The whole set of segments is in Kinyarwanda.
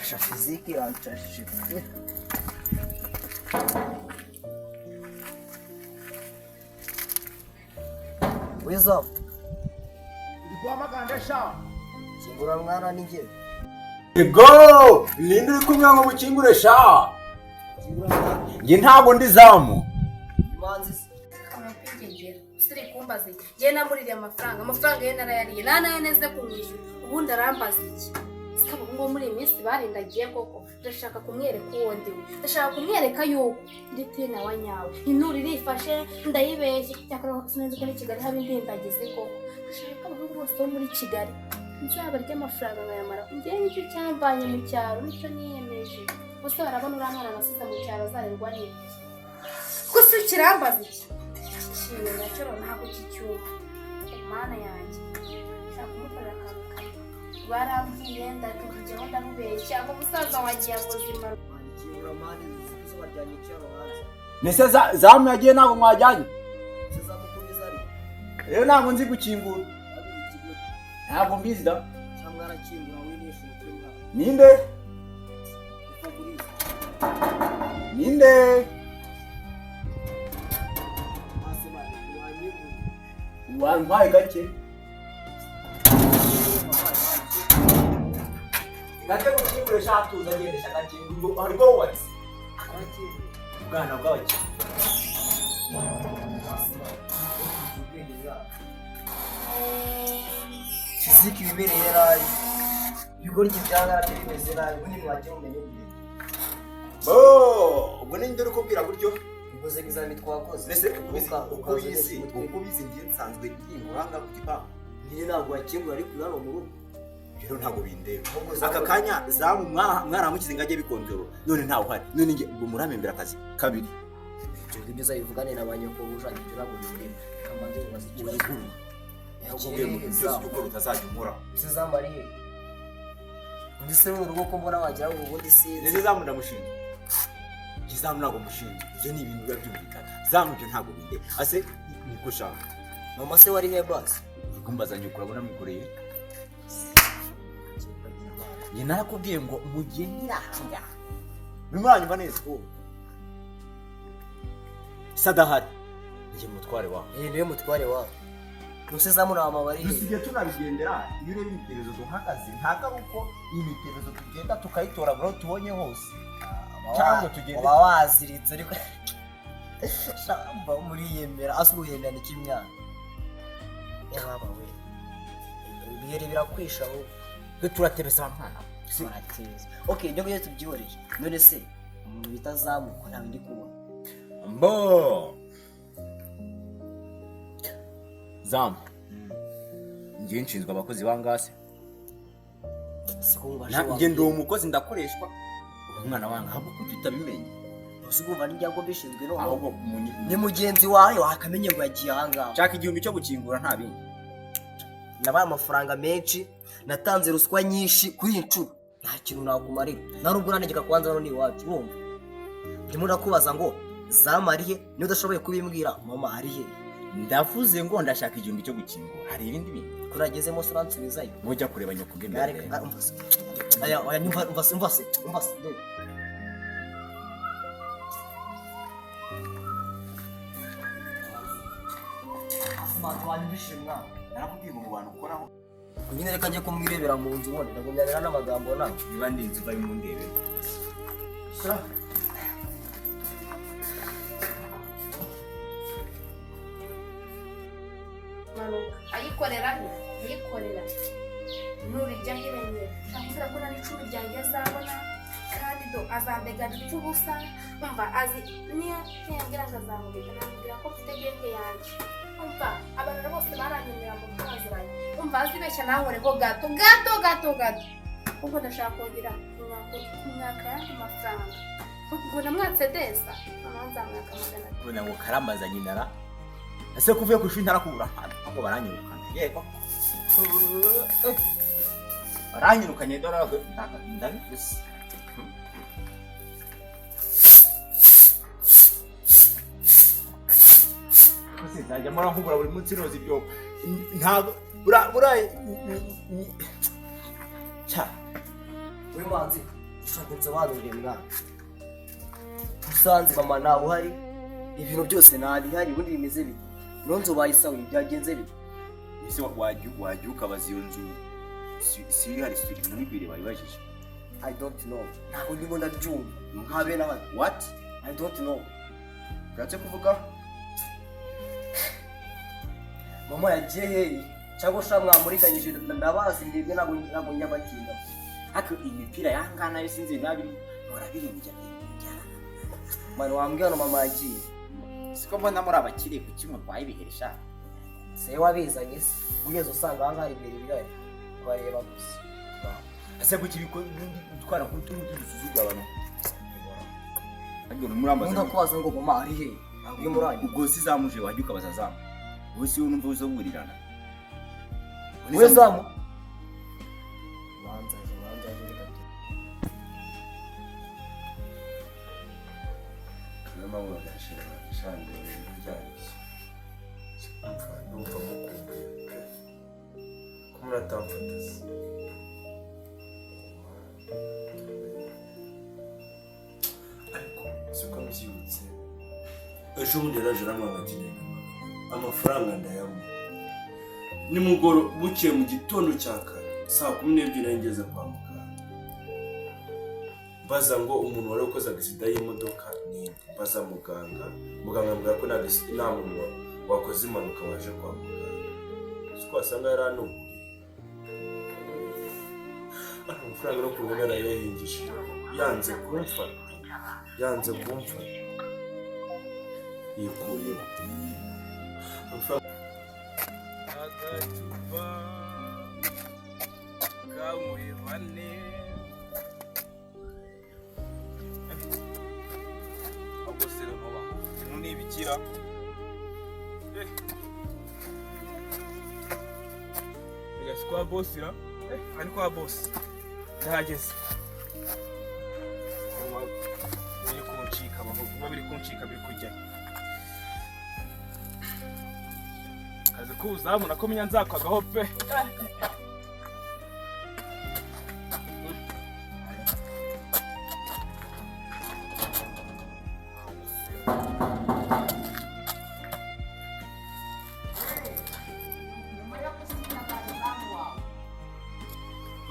Sha, fiziki irancashije pe. Wiza. Ndi guhamagara sha. Kingura mwana, ni njye. Ego, ninde uri kumwe ngo mukingure sha? Kingura mwana. Njye ntabwo ndi zamu. Imanzi se? Kwigegera siri kumbaza iki? Njye namuririye amafaranga, amafaranga ye narayariye, nta nayo neze kumwishyura. Ubundi arambaza iki? Sikaba ngo muri iyi minsi barindagiye koko. Ndashaka kumwereka uwo ndi we, ndashaka kumwereka yuko ndi tina wa nyawe. Inturo irifashe, ndayibeshye. Cyakora sinzi ko muri Kigali haba indindagizi koko. Ndashaka ko abahungu bose bo muri Kigali nzabarya amafaranga nkayamara. Njyewe nicyo cyamvanye mu cyaro, nicyo niyemeje. Bose barabona uriya mwana nasize mu cyaro azarerwa n'iki? Gusa kirambaza iki? Ikintu nacyo ntabwo kicyumva. Mana yanjye, nshaka kumukorera akantu kamwe. Barambwiye, ndakujyaho, ndamubeshya ngo umusaza wanjye yakoze impanuka. Mani, kingura mani, izuba ryanyiciye hano hanze. Nese zamu yagiye, ntabwo mwajyanye? Se zamukubiza ari? Rero ntabwo nzi gukingura. Abiri ikigo. Ntabwo mbizi da. Cyangwa arakingura winisha umutwe mwana. Ninde? Fabrice. Ninde? Hasi mani, wanyiguye. Wampaye gake. Gake gukingure sha, tuza agendesha gake. Ngo ariko wubatse. Arakingura. Ubwana bw'abakire. Hasi mani. Ubwenge bwabo. Fiziki ibimereye nabi. Ibigoryi byangana byo bimeze nabi. Ubundi mwagiye mumenya ubwenge. Bo, ubwo ninde uri kubwira gutyo? Ukoze egizami twakoze. Nese uko uko Ukaza ubizi, umutwe. uko ubizi ngiye nsanzwe nkingura ngaho ku gipangu. Nyine ntabwo wakingura ariko uri hano mu rugo. Rero ntabwo bindeba. Ahubwo zamu- Aka kanya zamu mwaramukize ngo ajye bikontorora, none ntawe uhari. None njye ubwo muramembera akazi kabiri. Ibyo ngibyo uzabivugane na ba nyokobujya, ibyo ntabwo bindeba. Reka mbanze mubaze ikibazo. Uriguru nakubwiye mu bintu byose uko bitazajya unkoraho. Ese zamu ari he? Undi se mu rugo ko mbona wagira ngo ubundi sinzi. Neze zamu ndamushinja. Njye zamu ntabwo mushinja, ibyo ni ibintu biba byumvikana. Zamu ibyo ntabwo bindeba, ase niko ushaka. Mama se wari he basi? Kumbaza nyoko, urabona mukoreye. Njye narakubwiye ngo mu gihe nyirahanga urimo uranyumva neza, se adahari njye mutware wawe. Eh, niwe mutware wawe. Ese zamu na mama bari he? Dusigaye tunabigendera. Iyo ureba imiterezo duhagaze, ntabwo ari uko imiterezo tugenda tukayitoragura aho tubonye hose cyangwa tugende. Uba waziritse ariko shamba muriyemera, asa uguhenda ni kimwana. Baba we. Ibiheri birakwisha wowe. Twe turatebesa mwana. Barateza. Okay, ibyo ngibyo tubyihoreye. None se umuntu bita zamu ko ntawe ndi kubona? Mbo zamu, njye nshinzwe abakozi bangase. Siko mubasha. Njye ndi umukozi, ndakoreshwa. Umwana wange ahubwo kuki utabimenye? Ese urumva n'ibyangombwa bishinzwe noneho? Ahubwo Ni mugenzi wawe wakamenye ngo yagiye ahangaha. Nshaka 1000 cyo gukingura, nta bindi. Nabaye amafaranga menshi, natanze ruswa nyinshi. Kuri iyi nshuro nta kintu nakumarira, nta nubwo uranegeka. Kwanza hano ni iwacu, urumva? Ndimo ndakubaza ngo zamu ari he? Niba udashoboye kubimbwira, mama ari he? Ndavuze ngo ndashaka 1000 cyo gukingura, hari ibindi bintu? Ko nagezemo se uransubizayo? Mujya kureba nyoko bw'imbere. Reka, umva se. Aya, aya, nyumva, umva se, umva se, umva se, dore. Asima, wanyumvishije mwana. Narakubwiye ngo mu bantu ukoraho. Nyine reka njye kumwirebera mu nzu, ubundi ndagumyanira n'amagambo nawe. Niba ndi inzu uvayo mundebe. Manuka ayikorera he? Ayikorera nurijya hirengera, akubwira ko nta n'icumi ryanjye azabona, kandi do azandega bipfa ubusa. Umva, azi niyo ntiyambwira ngo azamubika, namubwira ko mfite genge yanjye. Umva, abantu bose baranyemera mu twaziranye. Umva, azibeshya nankoreho gato gato gato gato. Ubwo ndashaka kongera kumwaka ayandi mafaranga, ubwo namwatse desa, noneho nzamwaka 300. Ubona ngo karambaza nyinara ese ko uvuye ku ishuri ntarakubura, ahubwo baranyirukana. Yego, baranyirukanye, dore ndabivuze. Ese nzajya mpora nkubura buri munsi noza ibyo? Ntabwo bura cya. We manzi. Ushaka nsobanurire mwana. Usanze mama ntawe uhari, ibintu byose ntabihari, ubundi bimeze bite? Ino nzu bayisahuye, byagenze bite? Ese wajya ukabaza iyo nzu si iri hari suri muri bire bayibajije? I don't know. Ntabwo ndimo ndabyumva. Habe na hato. What? I don't know. Ushatse kuvuga? Mama yagiye hehe? Cyangwa sha mwamuriganyije, ndabazi ndebwe, ntabwo nyabatinda. Ariko iyi mipira yangana nayo sinzi nabi murabirimbya. Mani wambwira hano mama yagiye. Siko mbona muri abakire, kuki murwaye ibiheri sha? Se wabizanye se? Ugeze usanga aha ngaha ibintu bihari. Bareba gusa. Ese kuki bitwara nk'utundi dusuzugura abantu? Ariko murambaza. Nkunda kubaza ngo mama ari hehe? Ntabwo uri murangi. Ubwo si zamuje, wajya ukabaza zamu. Wowe si numva uzaburirana. We zamu. Banza aje, banza aje reka tu. Niyo mpamvu bagashira bagashandura ibintu byarishye. Mpfa ndumva mukumbuye pe, ko muratamfata se? Ariko siko mbyibutse, ejo bundi yaraje aramwanga ati nenda amafaranga ndayamuha. Nimugoro bukeye mu gitondo cya kare saa 12 nari ngeze kwa muganga, mbaza ngo umuntu wari ukoze agisida y'imodoka ninde, mbaza muganga, muganga ambwira ko nta muntu wakoze impanuka waje kwa muganga. Siko wasanga yaranuburiye ariko amafaranga no kubona yarayahingishije, yanze kumfata, yanze kumfata, yikuyeho amafaranga. Agacupa kamwe bane, ahubwo se noneho ibintu nibikira. Reka si kwa bosi ra, ari kwa bosi ndahageze. Kuba biri kuncika, kuba biri kuncika, biri kujyayo akazi k'ubuzamu nako menya nzakwagaho pe.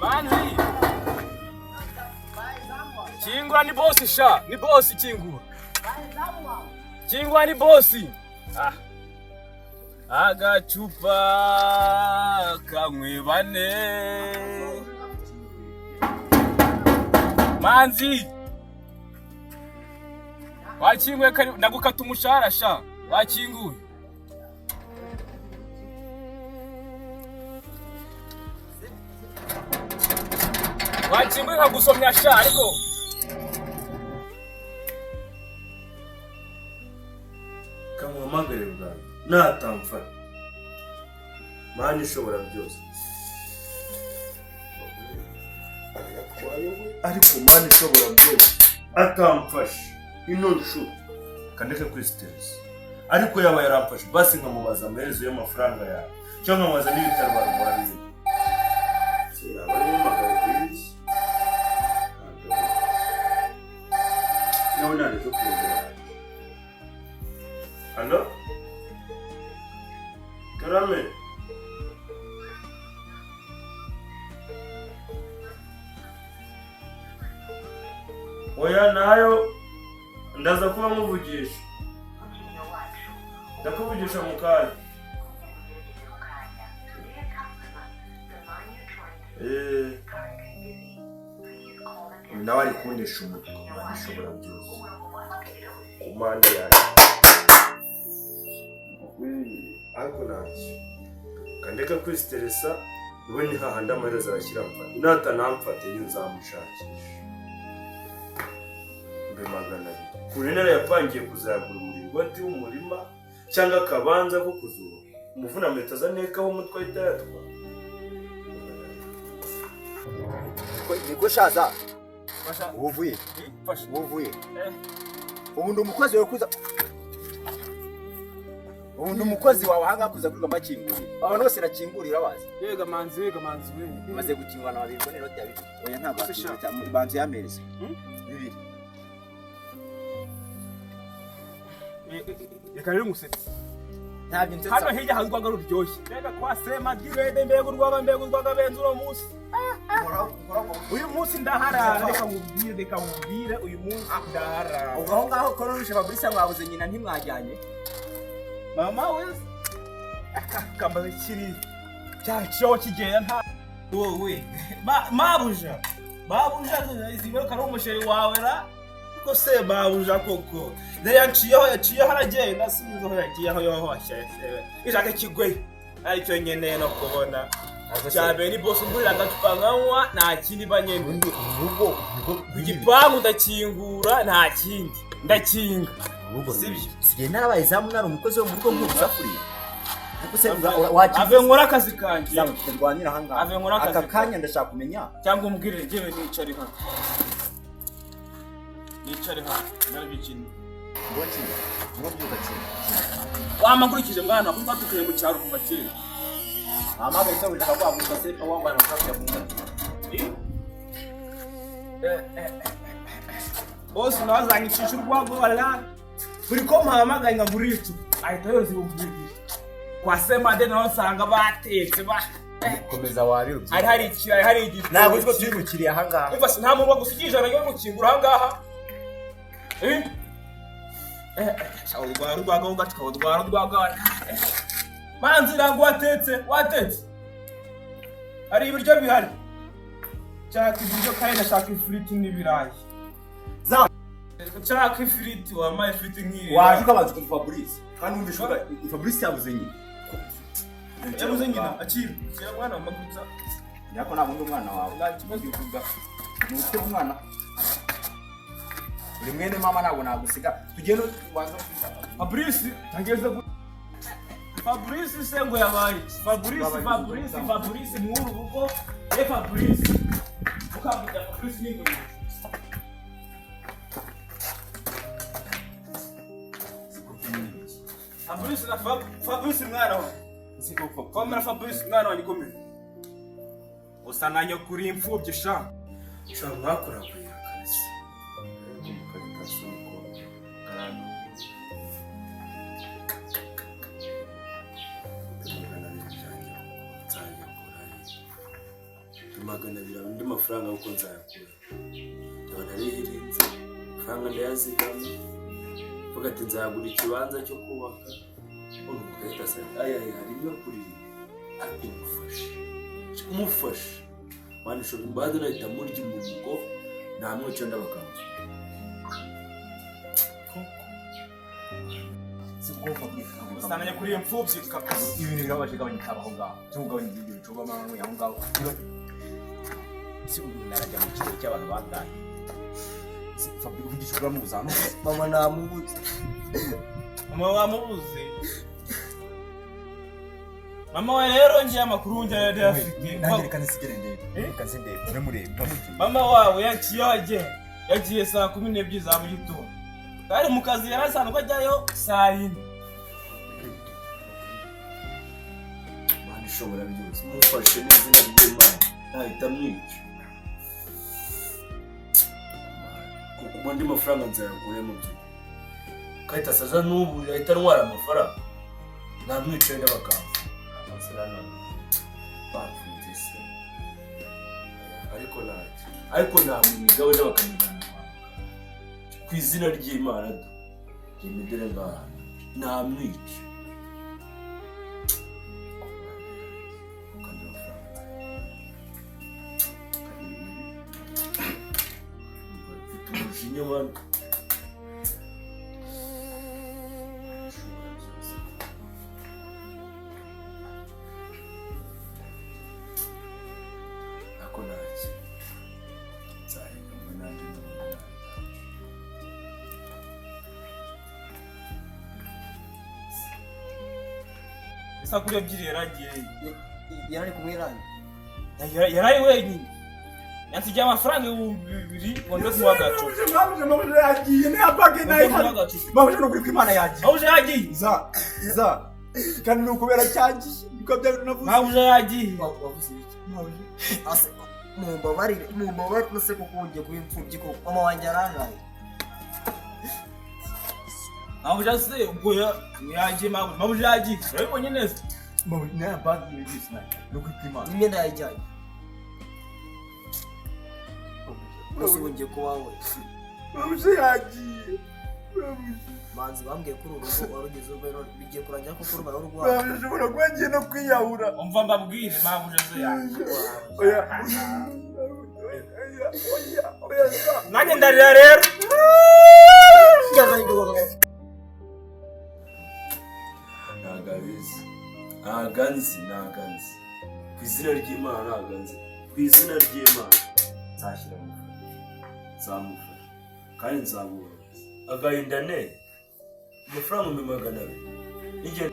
Manzi! Kingura ni bosi sha, ni bosi kingura. Kingura ni bosi. Ah. Agacupa kamwe bane. Manzi! Wakinguye kari ndagukata umushahara sha. Wakinguye. Wakinguye nkagusomya sha ariko. Kamuhamagare bwanjye natamfata, Mana ishobora byose, arayatwaye we. Ariko Mana ishobora byose, atamfashe ino nshuro kandeke kuri stress, ariko yaba yaramfashe basi nkamubaza amaherezo y'amafaranga yawe, cyangwa nkamubaza n'ibitaro barwariye. Se yaba ari muhamagaye kuri iki? Nawe nareke kuyobora. Allo? Karame? Oya nayo ndaza kuba muvugisha. Ndakuvugisha mu kanya. Eh. Nawe ari kundesha umutwe, Imana ishobora byose. Ku mpande yanjye. Ariko ntacyo kandeka kwisiteresa, we ni hahandi amaherezo arashyira mfata, natanamfate yo nzamushakisha mbe 200 kure ntara yapangiye kuzagura umuringoti w'umurima cyangwa akabanza ko kuzubaka umuvunameta azanekaho umutwe ahita yatwara. Niko shaza. Fasha. Uvuye. Fasha. Uvuye. Eh. Ubu ndi umukozi wawe kuza. Ubu ndi umukozi wawe ahangaha kuza kwirirwa mbakingurira. Abantu bose nakingurira bazi. Yega manzi, yega manzi we. Maze gukingura na babiri ngo n'inoti ya bibiri. Oya ntabwo Ese sha. wakingura, banzu y'amezi. Hmm? Bibiri. Reka rero ngusetse. Ntabyo nsetsa. Hano hirya hari urwagwa ruryoshye. Mbega kwa sema ry'ibede, mbega urwagwa, mbega urwagwa benze uno munsi. Uyu munsi ndaharara, reka nkubwire, reka nkubwire, uyu munsi ndaharara. Ubwo aho ngaho ko nurusha Fabrice mwabuze nyina ntimwajyanye. Mama we akambaza kiri cyaciyeho kigenda nta wowe mabuja mabuja ziberuka ari umusheri wawe ra ko se mabuja koko dore yaciyeho yaciyeho aragenda sinzi aho yagiye aho yohoshye ishaka kigwe aricyo nkeneye no kubona cyambere ni boss ungurira agacupa nkanywa nta kindi mba nkeneye. Ubundi urugo Ku gipangu ndakingura nta kindi ndakinga. Urugo Sibyo. Sigaye narabaye izamu nari umukozi wo mu rugo nk'ubusafuriya. Ariko se Ave nkore akazi kanjye. Zamu turwanira aha ngaha. Ave nkore akazi Aka kanya ndashaka kumenya. Cyangwa umbwire njyewe nicare hano. Nicare hano narabikina. Ngo nkinga. Ngo mbyuka kinga. Wamakurikije mwana kuko twatukuye mu cyaro kuva kera. Mama bese ushaka kwaguka se wambaye amafaranga ya bunga. Bose nazanyicisha urwagwa wala buri ko mpamagaye nkagura icupa ahita yoza 2000 kwa semade naho nsanga batetse ba Komeza wabiro. hari hari ikirayi hari igitoki. Ntabwo uzi ko turi bukiriye aha ngaha. Umva se nta muntu wagusigiye ijana ryo gukingura aha ngaha. Eh? Eh, urwara urwagwa ugacuka urwara urwagwa. Manzi ntabwo watetse, watetse. Hari ibiryo bihari. Nshaka ibiryo kandi ndashaka ifiriti n'ibirayi. Za Nshaka ifiriti, wampaye ifiriti nk'iyi. waje ukabanza kumva Fabrice. Kandi wumva ishuka Fabrice yabuze nyina. Yabuze nyina, akira. Akira mwana wamagutsa. Nyako ntabwo ndi umwana wawe. Nta kibazo uvuga. Ni uko umwana. Uri mwene mama ntabwo nagusiga. Tugende ubanza Fabrice tageze Fabrice se ngo yabaye iki? Fabrice Fabrice Fabrice mwuru rugo e Fabrice ukavuga Fabrice ni ngo Fabrice na Fabrice mwana wa komera Fabrice mwana wa gikomeye usa na nyokuri imfubyi sha Sha mwakoraguye kabisa. Umukarita uko karano. 200 andi mafaranga uko nzayakura. Ndabona narihirinze amafaranga ndayazigama. Mvuga ati nzagura ikibanza cyo kubaka. Ubu mukarita asa aya harimo kurira ariko umufashe. Umufashe. Mani shobora imbaga nahita murya umunuko namwica ndabakanga. Usa na nyokuri imfubyi kabisa. Ibintu birabaje gabanya itaba aho ngaho. Cyangwa ugabanya ibindi bicuba amanywa aho ngaho. Si umuntu arajya mu kigo cy'abantu bangahe. Si Fabrice uvugisha uramubuza hano. Mama namubuze. Mama wamubuze. Mama we rero ngiye amakuru njye yari afite. Nanjye reka nsigere ndebe. Reka nzindebe. Turamureba. Mama wawe yaciye agiye. Yagiye saa 12 za mu gitondo. Ari mu kazi yarasanzwe ajyayo saa 4. Mani ishobora byose. Mufashe n'izina ry'Imana nahita mwica. Kuko ubundi mafaranga nzayakure mu byo. Kahita saza n'ubu yahita antwara amafaranga. Namwicaye n'abakanga. Amasezerano bapfunze se. Ariko ntacyo. Ariko namuniga we n'abakamujyana kwa muganga. Ku izina ry'Imana do. Genda dore ngaha. Namwica. Kandi amafaranga mfite umujinya man. Ako ntacyo. Nzahembwa nanjye n'ubundi. Saa 12 yaragiye. Yari kumwe nanjye. Yari wenyine. Yansigiye amafaranga 2000 ngo nze kumuha agacupa. Mabuja yagiye nta bage Ngo nze kumuha agacupa. Mabuja ni ukuri kw'Imana yagiye. Mabuja yagiye. Za za. Kandi ni ukubera cyagiye niko byari navuze. Mabuja yagiye. Wavuze ibiki? Ase mumbabarire, mumbabarire se, kuko ngiye kuba imfubyi koko, mama wanjye arantaye. Mabuja se ubwo yagiye, mabuja, mabuja yagiye, urabibonye neza. Mabuja nayo banki yibisi nayo ni ukuri kw'Imana. N'imyenda yayijyanye gusa, ubu ngiye kubaho. Mabuja yagiye, mabuja. Manzi, bambwiye ko uru rugo warugeze urwo bigiye kurangira koko rubaye urwaye. Mabuja ashobora kuba agiye no kwiyahura. Umva mbabwire, mabuja se yagiye. Oya, oya, oya, oya sa. Nanjye ndarira rero. Ntabwo abizi, ntabwo anzi, ntabwo anzi. Ku izina ry'Imana, ntabwo anzi. Ku izina ry'Imana, nzashyira amafaranga, nzamufasha kandi nzamubabaza agahinda ne amafaranga 200,000 n'igihe.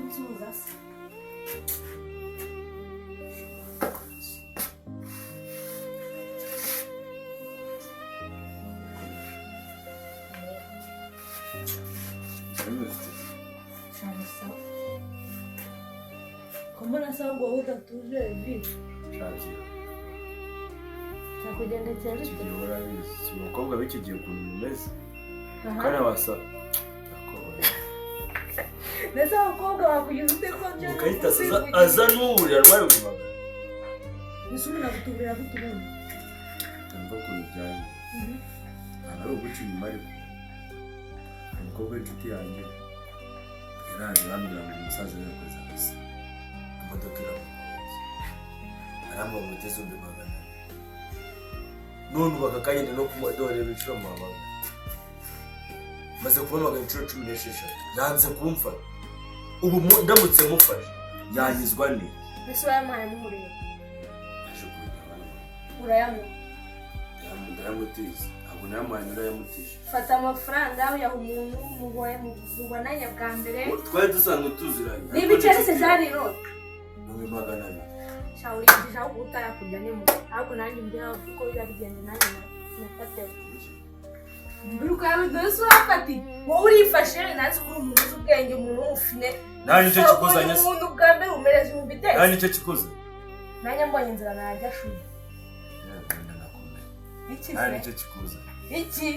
Nsuhuza se. Cyane sawa. Ko mbona sawa ngo wowe udatuje vi? Cyakugendekera Icyo bite? gihe urabizi, si umukobwa w'iki gihe ukuntu bimeze. Aha. Kandi abasa Ndetse abakobwa bakugize ute ko byo? Mukahita aza n'uwurira arwaye ubuzima. Ese umuntu agutuburira gute ubundi? Numva ukuntu byaje, ntabwo ari uguca inyuma, ariko umukobwa w'inshuti yanjye yaraje arambwira ngo umusaza we yakoze akazi, imodoka iramugonze, arambwira ngo uteze 200,000. None ubu aka kanya ndi no kunywa, dore reba inshuro muhamagara, maze kumuhamagara inshuro 16, yanze kumfata. Ubu ndamutse mufashe yanyizwa ni Ese wayamuhaye muhuriye? Yaje kubireba. Urayamuha? Ndayamutiza, ntabwo nayamuhaye, narayamutije. Fata amafaranga uyaha umuntu mubonanye bwa mbere. Twari dusanzwe tuziranye. Niba icyo se byari inoti? 200,000. Shawurikije ahubwo utarakurya ni mu ahubwo nanjye mbwira uko biba bigenda, nanjye nafatewe mbere uko yabidoye. Se urafata, wowe urifashe, nazi ko uri umuntu uzi ubwenge, umuntu w'umufine. Nta nicyo kikuzanye se? Umuntu bwa mbere umereza ibihumbi Nta itese. nicyo kikuzanye. Nanjye mbonye inzira najya shuri. Wenda nakomeye. Iki Nta se? nicyo kikuzanye. Iki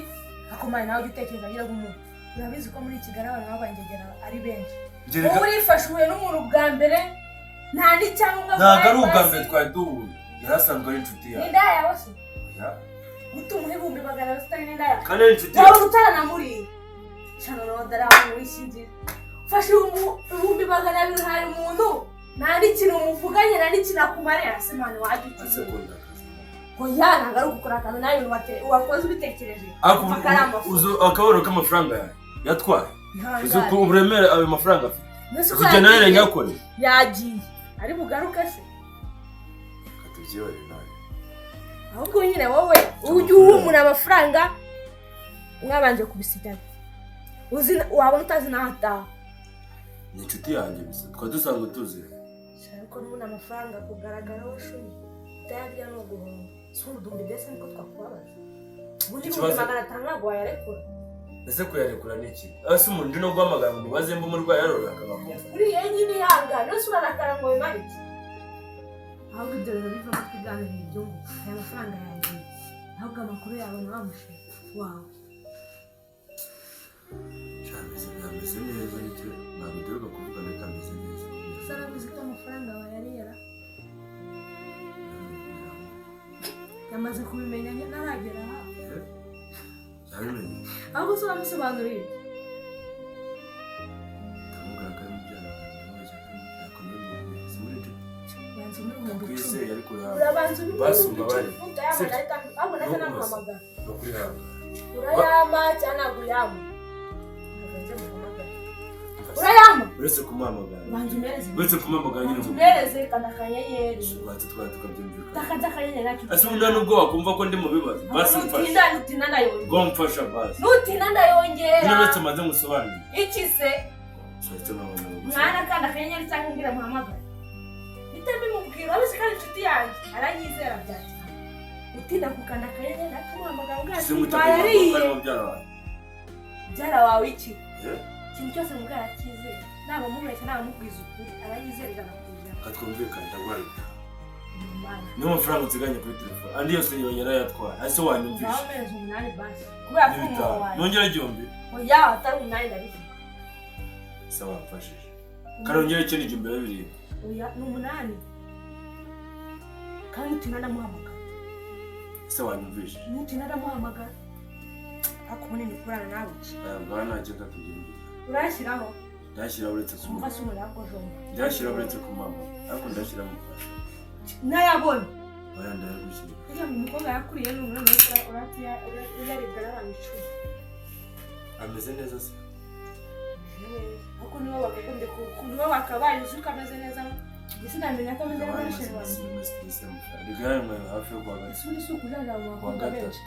akomeye nawe ujya utekereza agira nk'umuntu, urabizi ko muri Kigali abantu b'abangegera ari benshi. Njye reka- Wowe urifashe, uhuye n'umuntu bwa mbere, nta n'icyangombwa. Ntabwo ari ubwa basi. mbere twari duhuye, yari asanzwe ari inshuti yawe. N'indaya yawe se? Ya. Gutuma 200,000 utari n'indaya? Kandi ari inshuti Waba yawe. utaranamuriye shano rodara abantu wishingira, ufashe 200,000 uhaye umuntu, nta n'ikintu muvuganye, nta n'ikintu akumarira se mani wajya Ase ukize. kunda akazi. Oya, ntabwo ari ugukora akazi, nawe ibintu wakoze ubitekereje. Ariko Upfa ko ari amafaranga. uzi akababaro k'amafaranga yawe yatwaye? Uzi Ihangane. ko uburemere ayo mafaranga afite? Mbese uko Uzi igihe nawe yagiye? nyakoreye. Yagiye ari bugaruke se? Reka tubyihorere nawe. Ahubwo nyine wowe ujye uha umuntu amafaranga mwabanje kubisinyana, uzi wabona utazi n'aho ataha. Ni inshuti yanjye gusa, twari dusanzwe tuziranye. Ariko n'ubundi amafaranga kugaragaraho shumi utayarya ni uguhomba, si udumbi ndetse niko twakubabaza ubundi 500,000 ntabwo wayarekura. Ese kuyarekura ni iki? Ese umuntu ndi no guhamagara ngo mubaze mba umurwayi yarora akaba akumva? Uriya nyine ihangane, ese urarakara ngo bimare iki? Ahubwo ibyo bintu bivamo twiganirira ibyungu, aya mafaranga yagiye, ahubwo amakuru yawe na wa mushinga wawe. Sha, ameze neza, nicyo ntabwo duheruka kuvugana, ariko ameze neza. Ese arabizi ko amafaranga wayariyera? Yamaze kubimenya ntaragera aha? Yabimenye. Ahubwo se uramusobanuriye? Ndamubwira ko ari mubyara wanjye, ndamubwira ko ari mubyara, akomeye si muri inshuti. Banza umuhe 10,000. Ndakwizeye ariko yawe. Urabanza umuhe Basi 10,000. umbabare. Utayama Sibyo. ndahita ahubwo ndahita Ntukubaze. namuhamagara. No kwihangana. Urayama cyangwa ntabwo uyama? Ntabwo nze muhamagara. Urayama? Uretse kumuhamagara. Banza umereze. Uretse kumuhamagara nyine Banza ngo. umereze kanda akanyenyeri. Banza twara tukabyumvikana. Takanda akanyenyeri ntacyo. Ese ubu nta nubwo wakumva ko ndi mu bibazo? Basi mfasha. Nutinda, nutinda ndayongera. Ngo mfasha basi. Nutinda ndayongera. Nyine uretse maze ngusobanurire. Iki se? Uretse nkabona ngo Mwana kanda akanyenyeri cyangwa umbwira muhamagare. Mpita mbimubwira, urabizi ko ari inshuti yanjye. Aranyizera bya cyane. Utinda gukanda akanyenyeri akamuhamagara ngo Se ati mutakanya bayariye. ari mubyara wawe. Byara wawe iki? Eh? Ikintu cyose mubwira aracyizera. Naba mubeshya naba mubwiza ukuri arayizera 100%. Katwumvikane ndaguhaye bitanu. Umunani. Niyo mafaranga nsiganye kuri telefone. Andi yose yarayatwaye. Ese wanyumvishe? Ngaho amezi 8 basi. Kubera ko Ni umuntu bitanu. wawe. Nongera 1000. Oya atari 8 ndabivuga. Se wamfashije. Karongera ikindi 7,000. Oya ni 8. Kandi utinda ndamuhamagara. Se wanyumvishe? Nutinda ndamuhamagara. Ariko ubundi ndi kurana nawe iki? Aya ngaha ntacyo katugenda. Urayashyiraho? Ndashyira uretse ku Umva mama. se umuntu yakojomba. Ndashyira uretse ku mama. Ariko ndashyira mu mufasha. Nayabona. Oya ndayagushyira. Kugira ngo umukobwa yakuriye ni umwana uraribwa n'abantu 10. Ameze neza se? Ariko nibo bakagombye nibo bakabaye uzi ko ameze neza. Njye sinamenya ko ameze neza n'isheri wanjye. Hafi yo kuwa gatatu. Ese undi si ukujanjara mu Kuwa bakobwa gatatu. benshi.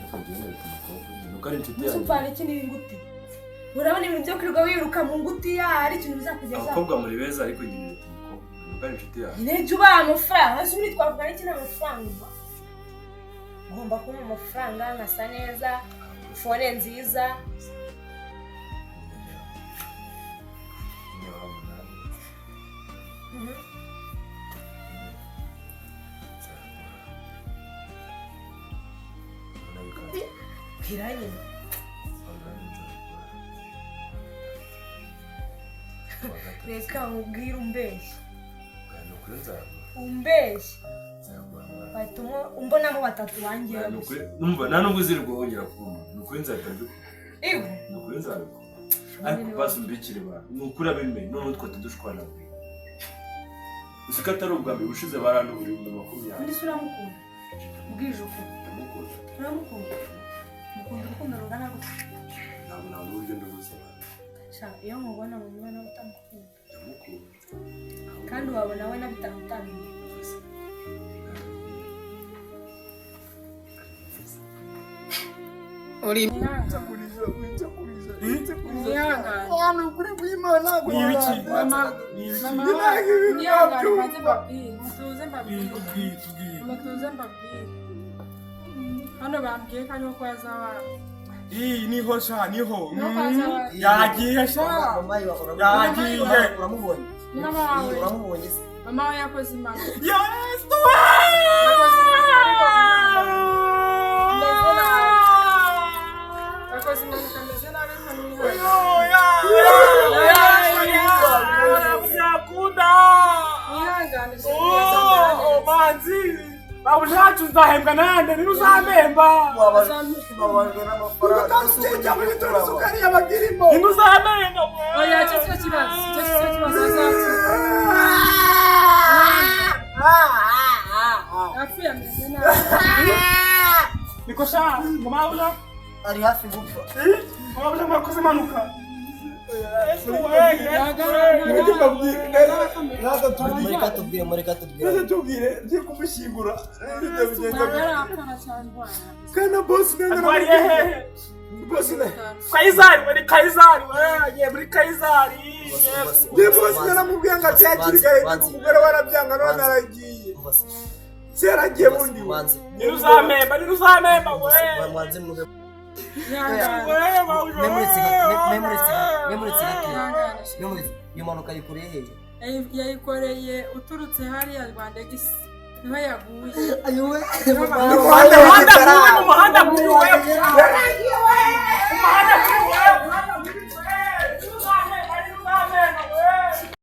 Ariko njyewe nereka umukobwa nyine. Nuko ari inshuti Mbese yanjye. upfana iki n'ingutiya? Urabona ibintu byo kwirirwa wiruka mu ngutiya ari ikintu bizakugezaho. Abakobwa muri beza ariko njye nereka umukobwa. Nuko ari inshuti yanjye. Nyine jya ubaha amafaranga. Ese ubundi twavuga n'iki n'amafaranga? Ngomba kubona amafaranga nkasa neza, fone nziza. Niba umunani. Nzagura. Mbona bikaze. Bwira nyine. Umunani nzagura. Kuwa gatatu. Reka nkubwire umbeshye. Oya, ni ukuri nzagura. Umbeshye. Nzagura mwana. Bahita umbonamo batatu bangewe Oya, ni gusa. ukuri. Numva nta nubwo uzirirwa wongera kubona. Ni ukuri nzahita mbikora. Ibu. Ni ukuri nzabikora. Ariko basi umbikire ba. Ni ukuri abimenye. Noneho twe tudushwana buri. Uzi ko atari ubwa mbere ubushize barandubura 20,000. Undi se uramukunda? Ubwije ukuri. Ndamukunda. Uramukunda? Mukunda urukundo rungana gute? Ntabwo nabona uburyo ndabusobanura. Sha, iyo nkubona mu mwana utamukunda. Ndamukunda. Kandi wabona we na bitanu utamenya. Hano bambwiye ko ariho kwa Zawadi. Ii, niho sha, niho. Niho kwa Zawadi. Yagiye sha. Mama yawe Yagiye. uramubonye? Ni mama wawe. Uramubonye se? Mama we yakoze impanuka. Yes! Yakoze impanuka ariko ameze nabi. Yakoze impanuka ameze nabi ariko mwihangane. Mwihangane. Oh, manzi. Babujacu nzahembwa nande niba uzamemba. Wababajwe n'amafaranga. Niba uzamemba. Oya, icyo si cyo kibazo. Icyo si cyo kibazo azakira. Yapfuye ameze nabi. Niko sha, ngo mabuja. Ari hafi gupfa. Mabuja mwakoze impanuka. Mureka tubwire, mureka tubwire. Tubwire ngiye kumushyingura Ntabwo arapfa cyangwa Arwariye hehe? bosi na Kayizari, muri Kayizari, we, muri Kayizari. ngiye bosi naramubwiye ngo ati hakiri kare Manzi. umugore warabyanga none Manzi. aragiye Umva se. se yaragiye bundi we Manzi. Niba uzamemba, niba uzamemba, we. Manzi mwumve. Mwihangane. We, mabuja, we. Memuretse gato. Memuretse gato. Mwihangane. Memuretse. Iyo mpanuka ayikoreye hehe? Yayikoreye uturutse hariya Rwandegisi niho yaguye. Ayowe. Umuhanda Umuhanda mubi, mu muhanda mubi, we. Umuhanda mubi, we.